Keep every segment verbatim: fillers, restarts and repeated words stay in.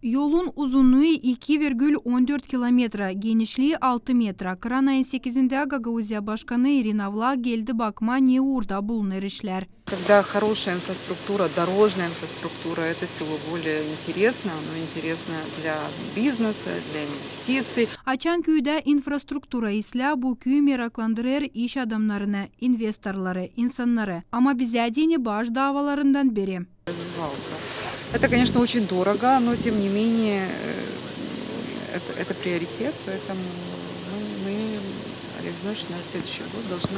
Yolun uzunuu iki virgül on dört kilometra, genişlii altı metra. Kıran ayın sekizindä Gagauziya başkanı İrina Vlah geldi bakmaa, ne uurda bulunêr işlär. Когда хорошая инфраструктура, дорожная инфраструктура, это всего более интересно, оно интересно для бизнеса, для инвестиций. Açan küüdä infrastruktura islää, bu küü meraklandırêr iş adamnarını, investorları, insannarı. Ama bizä deyni baş davalarından biri. Развивался. Это, конечно, очень дорого, но тем не менее, э, это, это приоритет, поэтому мы, мы, Олег Зинович, на следующий год должны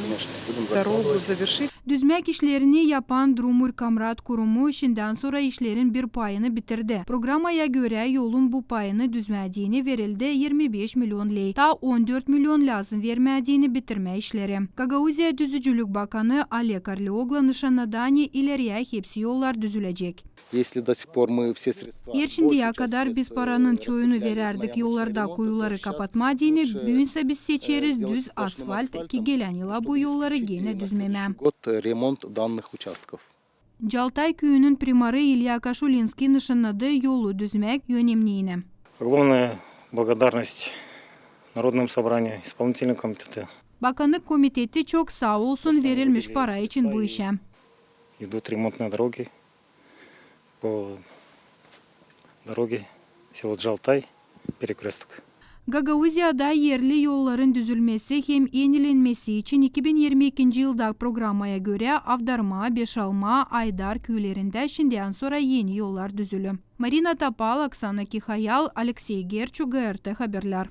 дорогу завершить. Düzmäk işlerini yapan Drumuri Komrat kurumu şindän sora işlerin bir payını bitirdi. Programaya görä, yolun bu payını düzmää deyni verildi irmi beş million ley. Taa on dört million lääzım vermää deyni bitirmää işleri. Gagauziya düzücülük bakanı Oleg Arleoglu nışannadı, ani ileriyä hepsi yollar düzülecek. Если до сих пор мы все средства... Eer şindiyä kadar biz paranın çoyunu verärdik yollarda kuyuları kapatmaa deyni, büünsä biz seçeriz düz asfalt, ki gelän yıla bu yolları genä düzmemää. Год ремонт данных участков. Caltay küüyünün primarı İlya Kaşulinskiy nışannadı yolu düzmäk önemniini. Огромная благодарность Народному собранию, исполнительному комитету. Bakanlık komiteti çok saa olsun verilmiş para için bu işä. Идут ремонтные дороги по дороге село Джалтай, перекресток. Gagauziyada erli yolların düzülmesi hem enilenmesi için iki bin irmi ikinci yılda programaya görä Avdarma, Beşalma, Aydar küülerindä şindiyän sora eni yollar düzülü. Marina Topal, Oksana Kihayal, Aleksey Gerçu, GRT Haberlär.